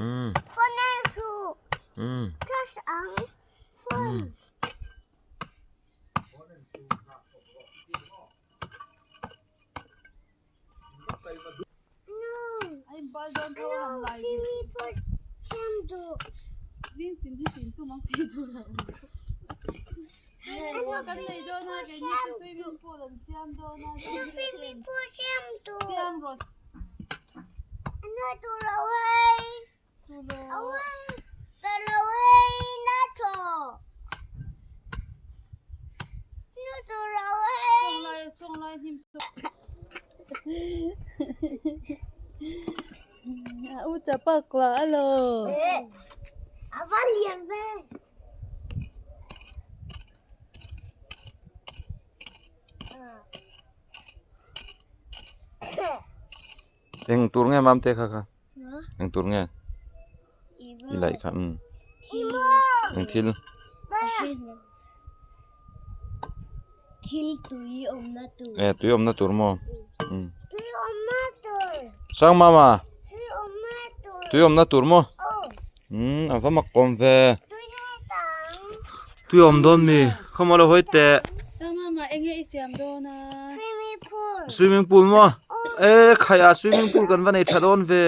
Phone en suh. Touch ang. Phone. U chapal kua alo. Ava lian ve. Eng tur nge mam te kha kha eng tur nge i laih kha umm eng thil Thil tui awmna tur e tui awmna tur maw umm Sangmama tui awmna tur maw umm a va mak awm ve tui awm dawn mi khawmaw lo hawi teh Sangmama enge i siam dawn a swimming pool maw e khai ah swimming pool kan va nei tha dawn ve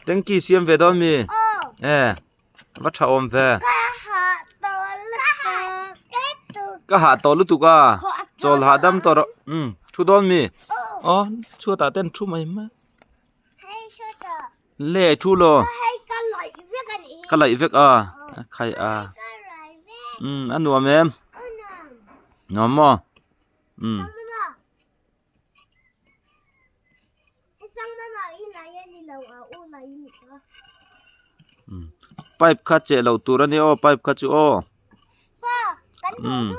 tanky siam ve dawn mi e va tha awm ve ka hah tawh lutuk a chawl hahdam tawh rawh umm thu dawn mi aw chhuatah te an thu mai mai. Le thu law ka laih vek a khai a umm a nuam em nuam maw umm. Pipe kha cheh loh tur a nia aw pipe kha chu aw umm.